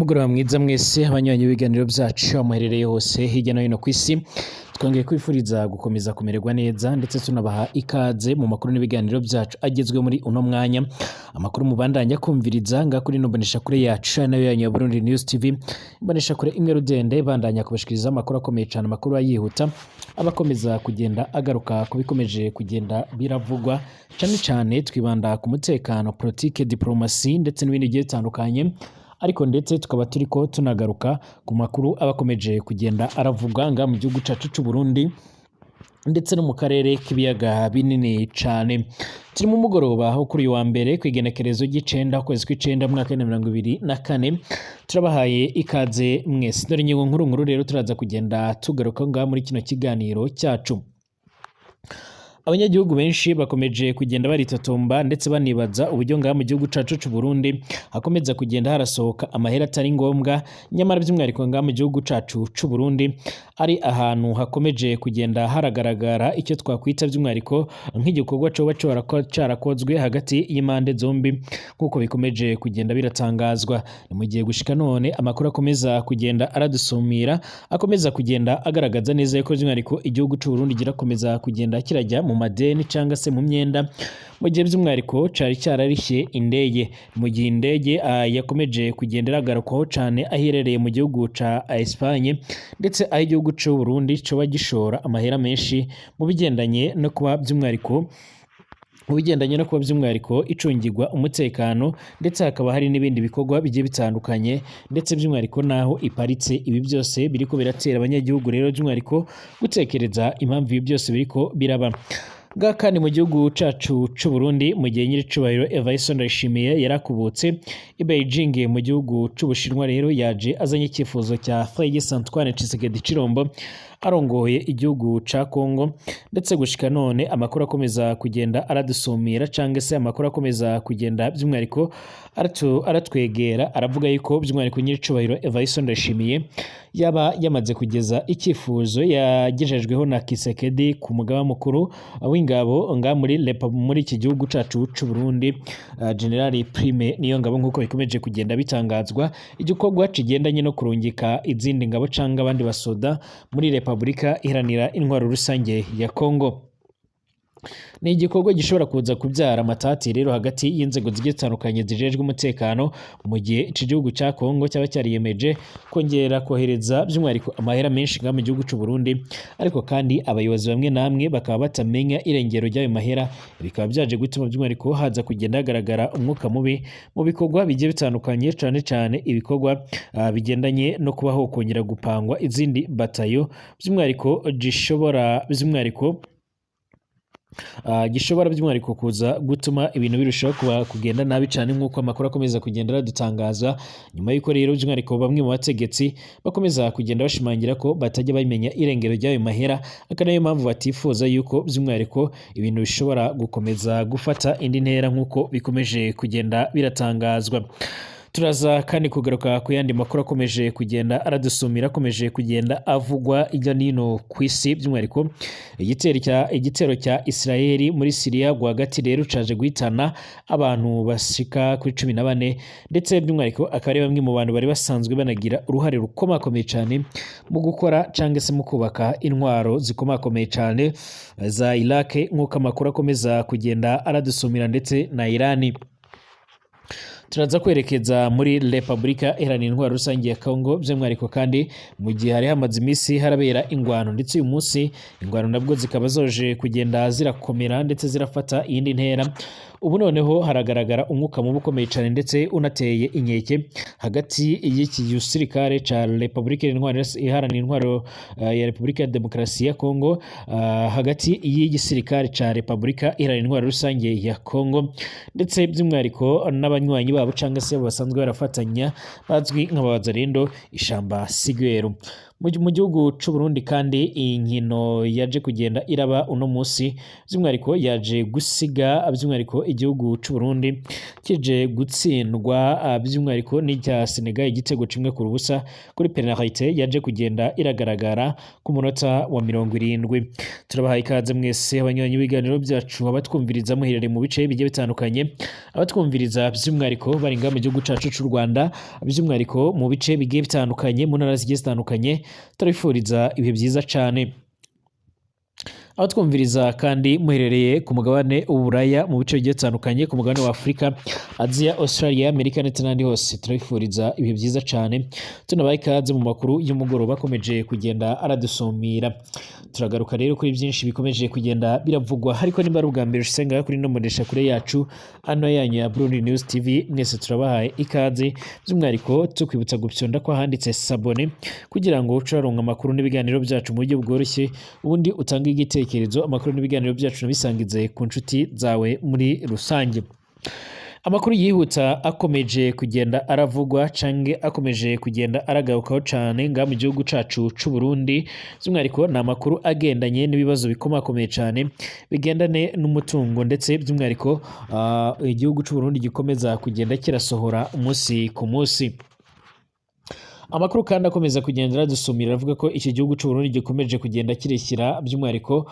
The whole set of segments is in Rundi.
Umugoroba mwiza mwese abanywanyi b'ibiganiro byacu aho muherereye hose hirya no hino ku isi. Twongeye kwifuriza gukomeza kumererwa neza, ndetse tunabaha ikaze mu makuru n'ibiganiro byacu agezwe muri uno mwanya. Amakuru mubandanya kumviriza nga kuri ino mboneshakure yacu nayo yanyu ya Burundi News TV, imboneshakure imwe rudende bandanya kubashikiriza amakuru akomeye cyane, amakuru ayihuta abakomeza kugenda agaruka ku bikomeje kugenda biravugwa. Cyane cyane twibanda ku mutekano, politike, diplomasi ndetse n'ibindi bigiye bitandukanye, ariko ndetse tukaba turiko tunagaruka ku makuru aba akomeje kugenda aravugwa nga mu gihugu cacu c'u Burundi ndetse no mu karere k'ibiyaga binini cane. Turi mu mugoroba wo kuri uyu wa mbere, kw'igenekerezo ry'icenda, ukwezi kw'icenda, mwaka wa 2024. Turabahaye ikaze mwese. Dore ingingo nkuru nkuru rero turaza kugenda tugaruka ngaha muri kino kiganiro cyacu. Abanyagihugu benshi bakomeje kugenda baritotomba ndetse banibaza uburyo ngaha mu gihugu cacu c'u Burundi hakomeza kugenda harasohoka amahera atari ngombwa, nyamara by'umwihariko ngaha mu gihugu cacu c'u Burundi ari ahantu hakomeje kugenda haragaragara icyo twakwita by'umwihariko nk'igikorwa coba carakozwe hagati y'impande zombi, nk'uko bikomeje kugenda biratangazwa. Ni mu gihe gushika none amakuru akomeza kugenda aradusumira akomeza kugenda agaragaza neza yuko by'umwihariko igihugu c'u Burundi kirakomeza kugenda kirajya mu madeni cyangwa se mu myenda, mu gihe by'umwihariko cari cyararishye indege, mu gihe indege yakomeje kugenda iragarukwaho cane aho iherereye mu gihugu ca Espagne, ndetse aho igihugu c'u Burundi coba gishora amahera menshi mu bigendanye no kuba by'umwihariko icungirwa umutekano, ndetse hakaba hari n'ibindi bikorwa bigiye bitandukanye, ndetse by'umwihariko n'aho iparitse. Ibi byose biriko biratera abanyagihugu rero by'umwihariko gutekereza impamvu ibi byose biriko biraba ngaha kandi mu gihugu cacu c'u Burundi, mu gihe nyiricubahiro Evariste Ndayishimiye yarakubutse i Beijing mu gihugu c'Ubushinwa. Rero yaje azanye icyifuzo cya Félix Antoine Tshisekedi Tshilombo arongoye igihugu ca Congo, ndetse gushika none amakuru akomeza kugenda aradusumira canke se amakuru akomeza kugenda by'umwihariko aratwegera aravuga yuko by'umwihariko nyiricubahiro Evariste Ndayishimiye yaba yamaze kugeza icyifuzo yagejejweho na Tshisekedi ku mugaba mukuru w'ingabo nga muri Lepa muri iki gihugu cacu c'u Burundi, General Prime Niyongabo, nk'uko bikomeje kugenda bitangazwa, igikorwa kigendanye no kurungika izindi ngabo canke abandi basoda muri Repubulika Iharanira Intwaro Rusange ya Congo. Ni igikorwa gishobora kuza kubyara amatati rero hagati y'inzego zigiye zitandukanye zijejwe umutekano, mu gihe iki gihugu ca Congo cyaba cyariyemeje kongera kohereza by'umwihariko amahera menshi ngaha mu gihugu c'u Burundi, ariko kandi abayobozi bamwe namwe bakaba batamenya irengero ry'ayo mahera. Bikaba byaje gutuma by'umwihariko haza kugenda hagaragara umwuka mubi mu bikorwa bigiye bitandukanye, cane cane ibikorwa bigendanye no kubaho kongera gupangwa izindi batayo, by'umwihariko gishobora by'umwihariko gishobora by'umwihariko kuza gutuma ibintu birushaho kuba kugenda nabi cyane, nk'uko amakuru akomeza kugenda aradutangaza. Nyuma y'uko rero by'umwihariko bamwe mu bategetsi bakomeza kugenda bashimangira ko batajya bamenya irengero ry'ayo mahera, akaba ariyo mpamvu batifuza yuko by'umwihariko ibintu bishobora gukomeza gufata indi ntera, nk'uko bikomeje kugenda biratangazwa. Turaza kandi kugaruka ku yandi makuru akomeje kugenda aradusumira, akomeje kugenda avugwa hirya no hino ku isi. By'umwihariko igitero cya Israeli muri Syria rwagati rero caje guhitana abantu bashika kuri 14, ndetse by'umwihariko akaba ari bamwe mu bantu bari basanzwe banagira uruhare rukomakomeye cyane mu gukora cyangwa se mu kubaka intwaro zikomakomeye cyane za Iraq, nk'uko amakuru akomeza kugenda aradusumira, ndetse na Irani. Turaza kwerekeza muri Repubulika Iharanira Intwaro Rusange ya Congo, by'umwihariko kandi mu gihe hari hamaze iminsi harabera ingwano, ndetse uyu munsi ingwano nabwo zikaba zoje kugenda zirakomera ndetse zirafata iyindi ntera. Ubu noneho haragaragara umwuka mubi ukomeye cyane ndetse unateye inkeke hagati y'iki gisirikare ca Repubulika Iharanira Intwaro ya Repubulika ya Demokarasi ya Congo, hagati y'igisirikare ca Repubulika Iharanira Intwaro Rusange ya Congo ndetse by'umwihariko n'abanywanyi babo cyangwa se basanzwe barafatanya bazwi nk'abawazalendo ishamba Sigweru. Mu gihugu c'u Burundi kandi inkino yaje kugenda iraba uno musi, by'umwihariko yaje gusiga by'umwihariko igihugu c'u Burundi kije gutsindwa by'umwihariko n'icya Senegal igitego 1-0 kuri penalty yaje kugenda iragaragara ku munota wa 70. Turabahaye ikaze mwese abanywanyi b'ibiganiro byacu, abatwumviriza muherereye mu bice bigiye bitandukanye, abatwumviriza by'umwihariko bari ngaha mu gihugu cacu c'u Rwanda, by'umwihariko mu bice bigiye bitandukanye, mu ntara zigiye zitandukanye, turabifuriza ibihe byiza cane. Abatwumviriza kandi muherereye ku mugabane w'Uburaya, mu bice bigiye bitandukanye, ku mugabane wa Afurika, Aziya, Australia, Amerika ndetse n'ahandi hose, turabifuriza ibihe byiza cane. Tunabaha ikaze mu makuru y'umugoroba akomeje kugenda aradusumira. Turagaruka rero kuri byinshi bikomeje kugenda biravugwa, ariko nimba ari ubwa mbere ushitse ngaha kuri ino mboneshakure yacu ano yanyu ya Burundi News TV, mwese turabahaye ikaze, by'umwihariko tukwibutsa gupyonda ko handitse s'abonner kugira ngo uce uraronka amakuru n'ibiganiro byacu mu buryo bworoshye, ubundi utange igitekerezo, amakuru n'ibiganiro byacu nabisangize ku nshuti zawe muri rusange. Amakuru yihuta akomeje kugenda aravugwa canke akomeje kugenda aragarukaho cane ngaha mu gihugu cacu c'u Burundi, by'umwihariko ni amakuru agendanye n'ibibazo bikomakomeye cane bigendane n'umutungo, ndetse by'umwihariko igihugu c'u Burundi gikomeza kugenda kirasohora umunsi ku munsi. Amakuru kandi akomeza kugenda aradusumira avuga ko iki gihugu c'u Burundi gikomeje kugenda kirishyira by'umwihariko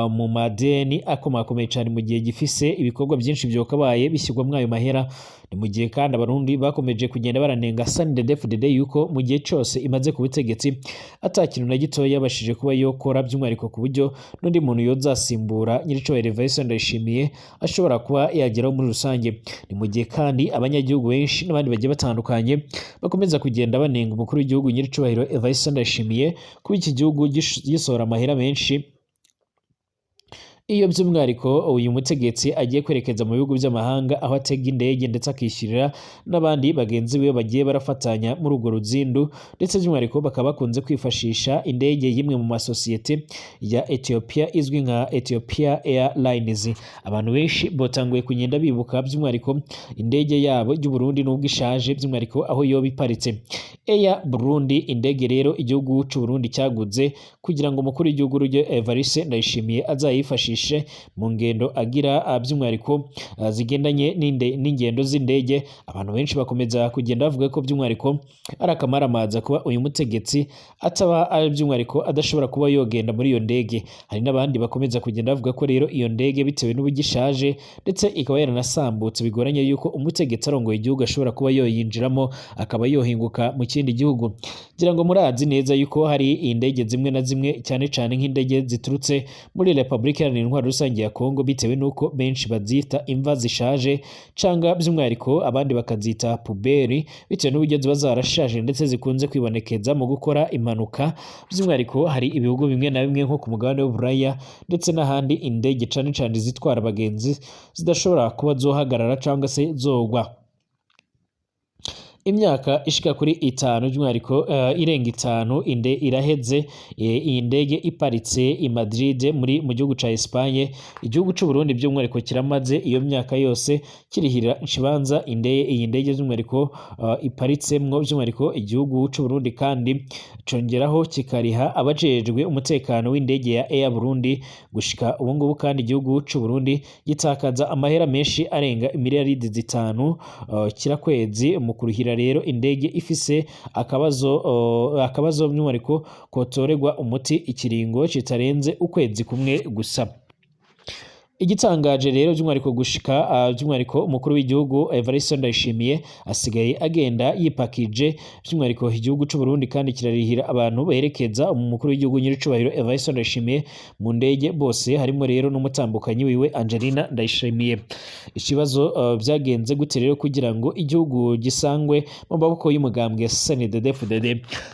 mu madeni akomakomeye cane, mu gihe gifise ibikorwa byinshi byokabaye bishyirwamwo ayo mahera. Ni mu gihe kandi Abarundi bakomeje kugenda baranenga CNDD-FDD yuko mu gihe cose imaze ku butegetsi ata kintu na gitoya yabashije kuba yokora, by'umwihariko ku buryo n'undi muntu yozasimbura nyiricubahiro Evariste Ndayishimiye ashobora kuba yageraho muri rusange. Ni mu gihe kandi abanyagihugu benshi n'abandi bagiye batandukanye bakomeza kugenda banenga umukuru w'igihugu nyiricubahiro Evariste Ndayishimiye kuba iki gihugu gisohora amahera menshi iyo by'umwihariko uyu mutegetsi agiye kwerekeza mu bihugu by'amahanga, aho atega indege ndetse akishyurira n'abandi bagenzi be bagiye barafatanya muri urwo ruzindu, ndetse by'umwihariko bakaba bakunze kwifashisha indege y'imwe mu masosiyete ya Ethiopia izwi nka Ethiopia Airlines. Abantu benshi botanguye kugenda bibuka by'umwihariko indege yabo y'u Burundi nubwo ishaje, by'umwihariko aho yoba iparitse. Air Burundi, indege rero igihugu c'u Burundi cyaguze kugira ngo umukuru w'igihugu Rujyo Evariste Ndayishimiye azayifashishe mu ngendo agira, by'umwihariko zigendanye n'ingendo z'indege. Abantu benshi bakomeza kugenda bavuga ko by'umwihariko ari akamaramaza kuba uyu mutegetsi ataba ari by'umwihariko adashobora kuba yogenda muri iyo ndege. Hari n'abandi bakomeza kugenda bavuga ko rero iyo ndege bitewe n'uburyo ishaje ndetse ikaba yaranasambutse, bigoranye yuko umutegetsi arongoye igihugu ashobora kuba yoyinjiramo akaba yohinguka mu kindi gihugu. Ngira ngo murazi neza yuko hari indege zimwe na zimwe, cyane cyane nk'indege ziturutse muri Repubulika Iharanira Intwaro Rusange ya Kongo, bitewe n'uko benshi bazita imva zishaje, canga by'umwihariko abandi bakazita puberi bitewe n'uburyo ziba zarashaje ndetse zikunze kwibonekeza mu gukora impanuka. By'umwihariko hari ibihugu bimwe na bimwe nko ku mugabane w'Uburaya ndetse n'ahandi indege cane cane zitwara abagenzi zidashobora kuba zohagarara cyangwa se zogwa. Imyaka ishika kuri 5 by'umwihariko irenga 5 inde iraheze iyi ndege iparitse i Madrid mu gihugu ca Espagne. Igihugu c'u Burundi by'umwihariko kiramaze iyo myaka yose kirihira ikibanza iyi ndege by'umwihariko iparitsemwo. By'umwihariko igihugu c'u Burundi kandi congeraho kikariha abajejwe umutekano w'indege ya Air Burundi. Gushika ubu ngubu kandi igihugu c'u Burundi gitakaza amahera menshi arenga miliyaridi 5 kira kwezi mu kuruhira rero indege ifise akabazo by'umwihariko kotorerwa umuti ikiringo kitarenze ukwezi kumwe gusa. Igitangaje rero by'umwihariko gushika by'umwihariko umukuru w'igihugu Evariste Ndayishimiye asigaye agenda yipakije. By'umwihariko igihugu c'u Burundi kandi kirarihira abantu berekeza umukuru w'igihugu nyiricubahiro Evariste Ndayishimiye mu ndege bose, harimo rero n'umutambukanyi wiwe Angelina Ndayishimiye. Ikibazo byagenze gute rero kugira ngo igihugu gisangwe mu maboko y'umugambwe CNDD-FDD?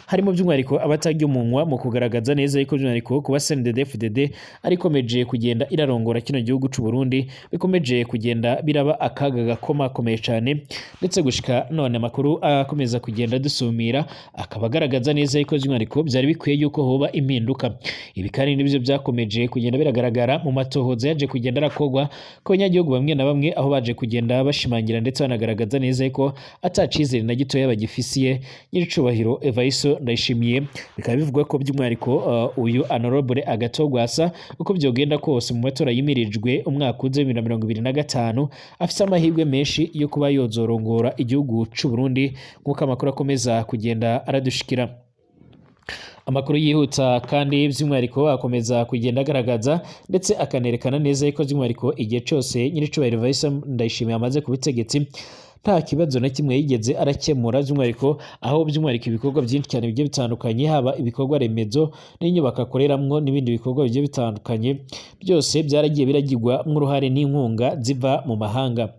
Harimo by'umwihariko abatarya umunwa mu kugaragaza neza yuko by'umwihariko kuba CNDD-FDD arikomeje kugenda irarongora kino gihugu gihugu c'u Burundi bikomeje kugenda biraba akaga gakomakomeye cane, ndetse gushika none amakuru akomeza kugenda dusumira akaba agaragaza neza yuko by'umwihariko byari bikwiye yuko hoba impinduka. Ibi kandi nibyo byakomeje kugenda biragaragara mu matohoza yaje kugenda arakogwa ku banyagihugu bamwe na bamwe, aho baje kugenda bashimangira ndetse banagaragaza neza yuko ata cizere na gitoya bagifisiye nyiricubahiro Evariste Ndayishimiye. Bikaba bivugwa ko by'umwihariko uyu Honorable Agathon Rwasa, uko byogenda kose mu matora yimirijwe umwaka uza 2025, afise amahirwe menshi yo kuba yozorongora igihugu c'u Burundi, nk'uko amakuru akomeza kugenda aradushikira. Amakuru yihuta kandi by'umwihariko akomeza kugenda agaragaza ndetse akanerekana neza yuko by'umwihariko igihe cose nyiricubahiro Evariste Ndayishimiye amaze ku butegetsi nta kibazo na kimwe yigeze arakemura, by'umwihariko aho by'umwihariko ibikorwa byinshi cyane bigiye bitandukanye, haba ibikorwa remezo n'inyubako akoreramwo n'ibindi bikorwa bigiye bitandukanye, byose byaragiye biragirwamwo uruhare n'inkunga ziva mu mahanga.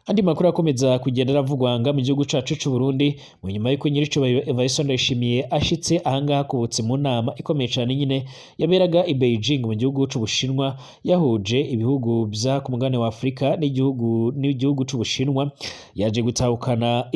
Andi makuru akomeza kugenda aravugwa nga mu gihugu cacu c'u Burundi, mu nyuma y'uko nyiricubahiro Evariste Ndayishimiye ashitse ahangaha kubutse mu nama ikomeye cane nyine yaberaga i Beijing mu gihugu c'Ubushinwa, yahuje ibihugu vya ku mugabane wa Afrika n'igihugu c'Ubushinwa, yaje gutahukana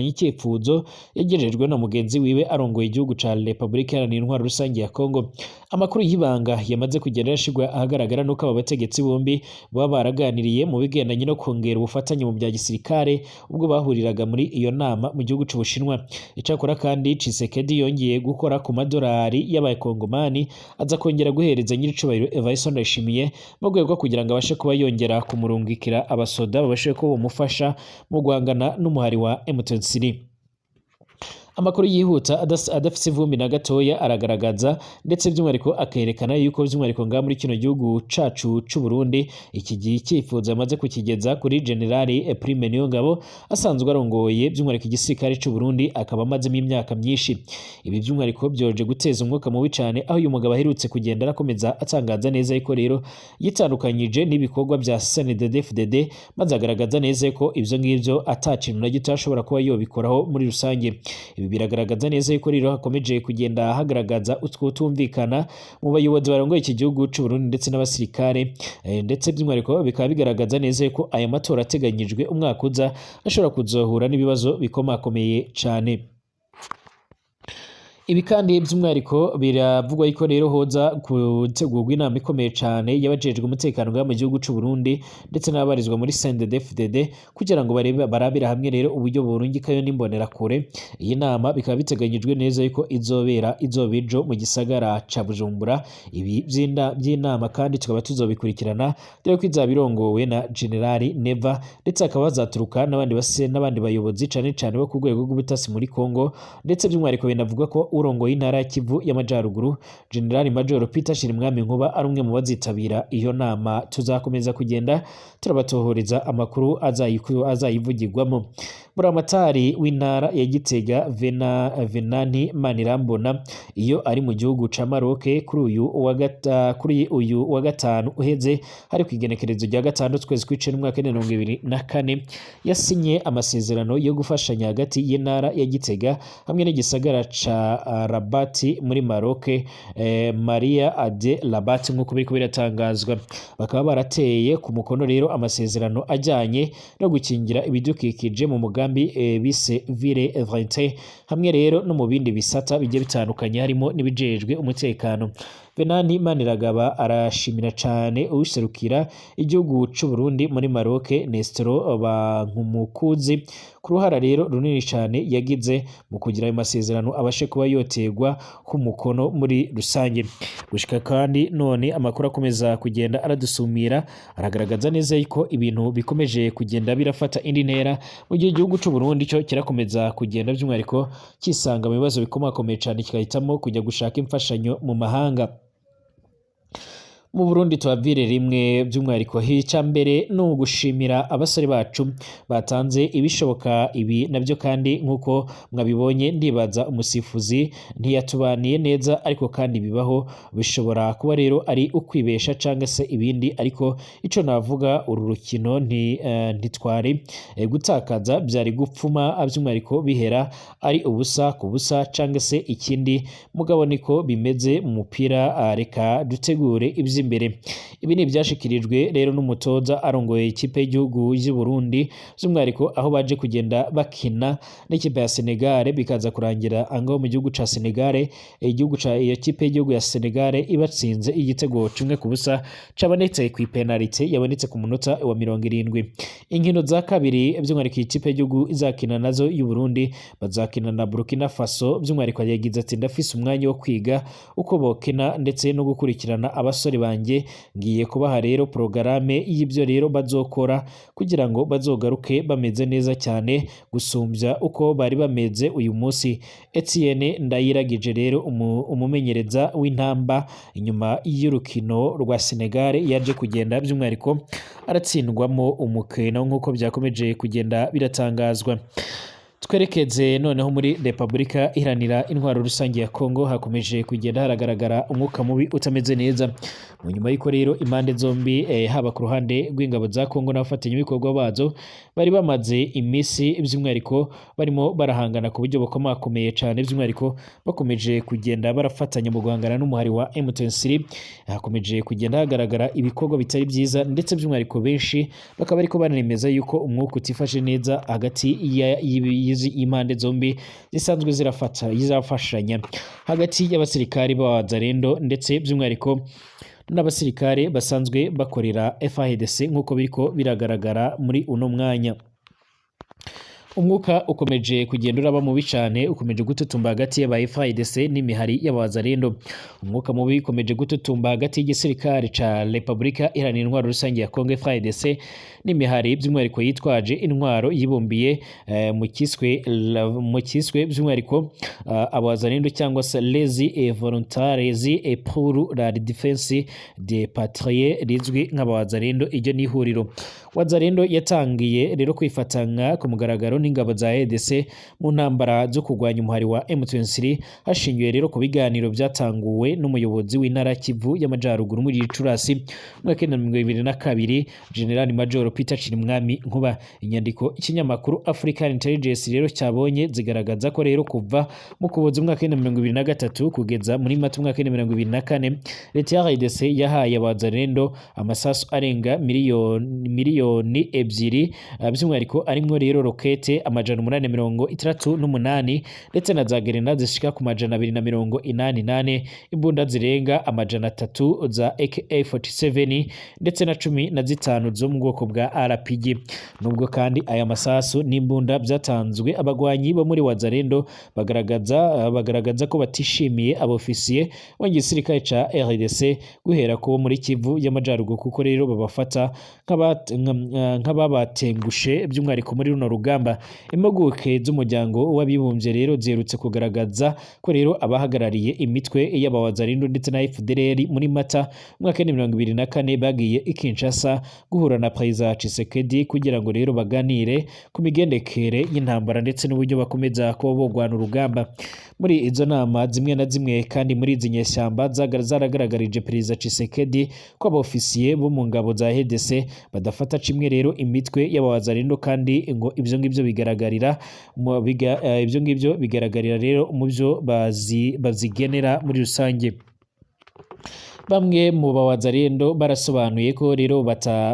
icyifuzo yagejejwe na mugenzi wiwe arongoye igihugu ca Republika Iharanira Intwaro Rusange ya Congo. Amakuru y'ibanga yamaze kugenda arashirwa ahagaragara nuko aba bategetsi bombi baba baraganiriye mu bigendanye no kongera ubufatanye mu bya gisirikare ubwo bahuriraga muri iyo nama mu gihugu c'Ubushinwa. Icakora kandi Tshisekedi yongeye gukora ku madolari y'abakongomani aza kongera guhereza nyiricubahiro Evariste Ndayishimiye mu rwego rwo kugira ngo abashe kuba yongera kumurungikira abasoda babashe kuba bamufasha mu guhangana n'umuhari wa M23. Amakuru yihuta adafise ivumbi na gatoya aragaragaza ndetse by'umwihariko akerekana yuko by'umwihariko ngaha muri kino gihugu cacu c'u Burundi iki gihe icyifuzo yamaze kukigeza kuri General Prime Niyongabo asanzwe arongoye by'umwihariko igisirikare c'u Burundi, akaba amazemo imyaka myinshi. Ibi by'umwihariko byoje guteza umwuka mubi cane, aho uyu mugabo aherutse kugenda arakomeza atangaza neza yuko rero yitandukanyije n'ibikorwa bya CNDD-FDD, maze agaragaza neza ko ivyo ngivyo ata kintu na gito ashobora kuba yobikoraho muri rusange. Ibi biragaragaza neza yuko rero hakomeje kugenda hagaragaza utwo tumvikana mu bayobozi barongoye iki gihugu c'u Burundi ndetse n'abasirikare, ndetse by'umwihariko bikaba bigaragaza neza yuko aya matora ateganyijwe umwaka uza ashobora kuzohura n'ibibazo bikomakomeye cane. Ibi kandi by'umwihariko biravugwa yuko rero hoza gutegurwa inama ikomeye cane y'abajejwe umutekano ngaha mu gihugu c'u Burundi ndetse n'ababarizwa muri CNDD-FDD kugira ngo barebe barabira hamwe rero uburyo borungikayo n'imbonerakure. Iyi nama bikaba biteganyijwe neza yuko izobera izoba ejo mu gisagara ca Bujumbura. Ibi by'inama kandi tukaba tuzobikurikirana dore ko izaba irongowe na General Neva, ndetse hakaba hazaturuka n'abandi base n'abandi bayobozi cane cane bo ku rwego rw'ubutasi muri Congo, ndetse by'umwihariko binavugwa ko urongoye intara ya Kivu y'Amajaruguru General Major Peter Shirimwami Nkuba ari umwe mu bazitabira iyo nama. Tuzakomeza kugenda turabatohoreza amakuru azayivugirwamo. Buramatari w'intara ya Gitega Venanti Manirambona iyo ari mu gihugu ca Maroc kuri uyu wa gatanu uheze, hari ku igenekerezo rya 6 ukwezi kw'icenda umwaka wa 2024, yasinye amasezerano yo gufashanya hagati y'intara ya Gitega hamwe n'igisagara ca Rabat muri Maroc, Maria de Rabat, nk'uko biriko biratangazwa. Bakaba barateye ku mukono rero amasezerano ajyanye no gukingira ibidukikije mu mugambi bise Ville Verte, hamwe rero no mu bindi bisata bigiye bitandukanye harimo n'ibijejwe umutekano. Venanti Maniragaba arashimira cane uwuserukira igihugu c'u Burundi muri Maroc Nestor Bankumukuzi ku ruhara rero runini cane yagize mu kugira ayo masezerano abashe kuba yotegwa ku mukono muri rusange. Gushika kandi none amakuru akomeza kugenda aradusumira aragaragaza neza yuko ibintu bikomeje kugenda birafata indi ntera, mu gihe igihugu c'u Burundi cyo kirakomeza kugenda by'umwihariko kisanga mu bibazo bikomakomeye cane, kigahitamo kujya gushaka imfashanyo mu mahanga. Mu Burundi tubabwire rimwe by'umwihariko icya mbere ni ugushimira abasore bacu batanze ibishoboka. Ibi nabyo kandi nk'uko mwabibonye, ndibaza umusifuzi ntiyatubaniye neza, ariko kandi bibaho, bishobora kuba rero ari ukwibesha cyangwa se ibindi, ariko ico navuga uru rukino ntitwari gutakaza, byari gupfuma by'umwihariko bihera ari ubusa ku busa cyangwa se ikindi, mugabo niko bimeze mu mupira, reka dutegure iby'imbere. Ibi ni ivyashikirijwe rero n'umutoza arongoye ikipe y'igihugu y'u Burundi, by'umwihariko aho baje kugenda bakina n'ikipe ya Senegal, bikaza kurangira angaho mu gihugu ca Senegal, igihugu ca iyo kipe y'igihugu ya Senegal ibatsinze igitego 1-0 cabonetse ku ipenalite yabonetse ku munota wa 70. Inkino za kabiri by'umwihariko ikipe y'igihugu izakina nazo y'u Burundi, bazakina na Burkina Faso. By'umwihariko yagize ati: "Ndafise umwanya wo kwiga uko bokina ndetse no gukurikirana abasore banjye. Ngiye kubaha rero porogaramu y'ibyo rero bazokora kugira ngo bazogaruke bameze neza cyane gusumbya uko bari bameze uyu munsi." Etienne Ndayiragije rero, umumenyereza w'Intamba, inyuma y'urukino rwa Senegal yaje kugenda by'umwihariko aratsindwamo umukino, nk'uko byakomeje kugenda biratangazwa. Twerekeze noneho muri Repubulika Iharanira Intwaro Rusange ya Kongo. Hakomeje kugenda haragaragara umwuka mubi utameze neza mu nyuma y'uko rero impande zombi, haba ku ruhande rw'ingabo za Kongo n'abafatanyabikorwa bazo, bari bamaze iminsi by'umwihariko barimo barahangana ku buryo bukomakomeye cyane, by'umwihariko bakomeje kugenda barafatanya mu guhangana n'umuhari wa M23. Hakomeje kugenda hagaragara ibikorwa bitari byiza, ndetse by'umwihariko benshi bakaba ariko banemeza yuko umwuka utifashe neza hagati y'impande zombi zisanzwe zirafata zirafashanya, hagati y'abasirikari b'Abazarendo ndetse by'umwihariko n'abasirikare basanzwe bakorera FARDC, nk'uko biriko biragaragara muri uno mwanya. Umwuka ukomeje kugenda uraba mubi cyane, ukomeje gututumba hagati y'aba FARDC n'imihari y'Abazarendo. Umwuka mubi ukomeje gututumba hagati y'igisirikare ca Repubulika Iharanira Intwaro Rusange ya Kongo FARDC n'imihari by'umwihariko yitwaje intwaro yibumbiye mu kiswe by'umwihariko Abazarendo cyangwa se Les Volontaires et pour la Défense de Patrie, rizwi nk'Abazarendo. Iryo ni ihuriro Wazarendo yatangiye rero kwifatanya ku mugaragaro n'ingabo za ADC mu ntambara zo kurwanya umuhari wa M23, hashingiwe rero ku biganiro byatanguwe n'umuyobozi w'intara Kivu y'Amajyaruguru muri Gicurasi mu mwaka wa 2022, General Major Peter Chirimwami Nkuba. Inyandiko ikinyamakuru African Intelligence rero cyabonye zigaragaza ko rero kuva mu Kuboza umwaka wa 2023 kugeza muri Mata umwaka wa 2024, leta ya RDC yahaye Abazarendo amasasu arenga 2 miliyoni, by'umwihariko arimwo rero rokete 868 ndetse na za grenade zishika ku 284, imbunda zirenga 300 za AK-47 ndetse na 15 zo mu bwoko bwa RPG. Nubwo kandi aya masasu n'imbunda byatanzwe, abagwanyi bo muri Wazarendo bagaragaza ko batishimiye abofisiye bo mu gisirikare ca RDC, guhera ko muri Kivu y'Amajaruguru, kuko rero babafata nk'ababatengushe by'umwihariko muri runo rugamba. Impuguke z'Umuryango w'Abibumbye rero ziherutse kugaragaza ko rero abahagarariye imitwe y'Abawazarindo ndetse na FDLR muri Mata umwaka wa 2024 bagiye i Kinshasa guhura na Perezida Tshisekedi kugira ngo rero baganire ku migendekere y'intambara ndetse n'uburyo bakomeza kuba bogwana urugamba. Muri izo nama zimwe na zimwe kandi, muri izi nyeshyamba zaragaragarije Perezida Tshisekedi ko abofisiye bo mu ngabo za RDC badafata kimwe rero imitwe y'Abawazarindo, kandi ngo ibyo ngibyo bigaragarira rero mu byo bazigenera muri rusange. Bamwe mu Bawazarendo barasobanuye ko rero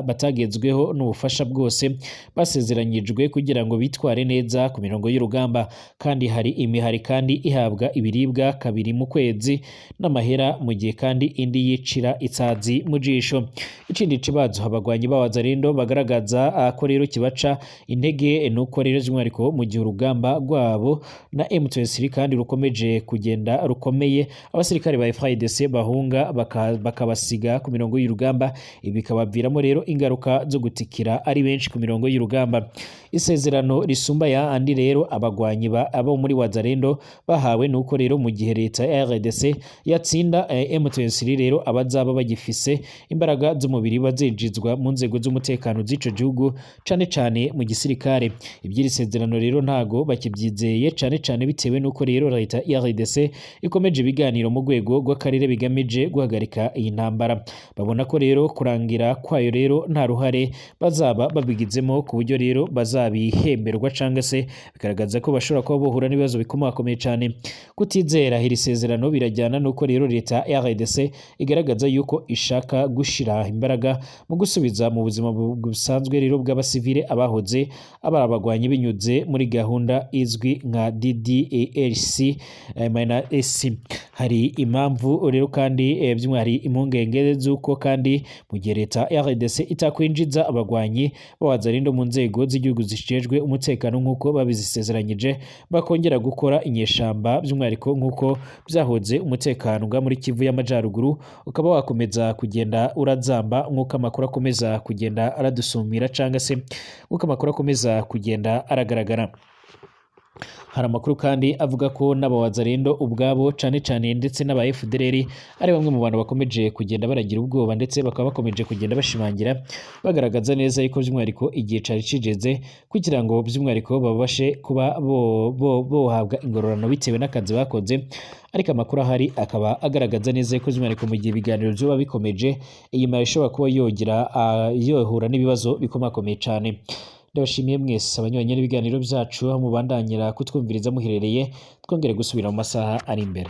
batagezweho n'ubufasha bwose basezeranyijwe kugira ngo bitware neza ku mirongo y'urugamba, kandi hari imihari kandi ihabwa ibiribwa kabiri mu kwezi n'amahera, mu gihe kandi indi yicira itsazi mu jisho. Ikindi kibazo abagwanyi b'Abawazarendo bagaragaza ko rero kibaca intege nuko rero by'umwihariko mu gihe urugamba rwabo na M23 kandi rukomeje kugenda rukomeye, abasirikare ba FARDC bahunga bakabasiga ku mirongo y'urugamba. Ibi bikabaviramo rero ingaruka zo gutikira ari benshi ku mirongo y'urugamba. Isezerano risumba ya andi rero abagwanyi abo muri Wazarendo bahawe nuko rero mu gihe leta ya RDC yatsinda M23, rero abazaba bagifise imbaraga z'umubiri bazinjizwa mu nzego z'umutekano z'ico gihugu, cane cane mu gisirikare. Iby'iri sezerano rero ntago bakibyizeye, cane cane bitewe nuko rero leta ya RDC ikomeje ibiganiro mu rwego rw'akarere bigamije guhagarika guhagarika iyi ntambara. Babona ko rero kurangira kwayo rero nta ruhare bazaba babigizemo, ku buryo rero bazabihemberwa cyangwa se bigaragaza ko bashobora kuba bohura n'ibibazo bikomakomeye cyane. Kutizera iri sezerano birajyana n'uko rero leta ya RDC igaragaza yuko ishaka gushira imbaraga mu gusubiza mu buzima busanzwe rero bw'abasivile abahoze abari abagwanyi binyuze muri gahunda izwi nka DDLC S. Hari impamvu rero kandi by'umwihariko impungenge z'uko kandi mu gihe leta ya RDC itakwinjiza abagwanyi b'abazarindo mu nzego z'igihugu zijejwe umutekano nk'uko babizisezeranyije, bakongera gukora inyeshamba by'umwihariko nk'uko byahoze, umutekano uga muri Kivu y'Amajyaruguru ukaba wakomeza kugenda urazamba nk'uko amakuru akomeza kugenda aradusumira cyangwa se nk'uko amakuru akomeza kugenda aragaragara. Hari amakuru kandi avuga ko n'abawazarendo ubwabo cane cane ndetse n'aba FDLR ari bamwe mu bantu bakomeje kugenda baragira ubwoba, ndetse bakaba bakomeje kugenda bashimangira bagaragaza neza yuko by'umwihariko igihe cari kigeze kugira ngo by'umwihariko babashe kuba bohabwa ingororano bitewe n'akazi bakoze. Ariko amakuru ahari akaba agaragaza neza yuko by'umwihariko mu gihe ibiganiro vyoba bikomeje, iyi mara ishobora kuba yogira yohura n'ibibazo bikomakomeye cane. Ndabashimiye mwese abanywanyi n'ibiganiro byacu, aho mubandanyira kutwumviriza muherereye. Twongere gusubira mu masaha ari imbere.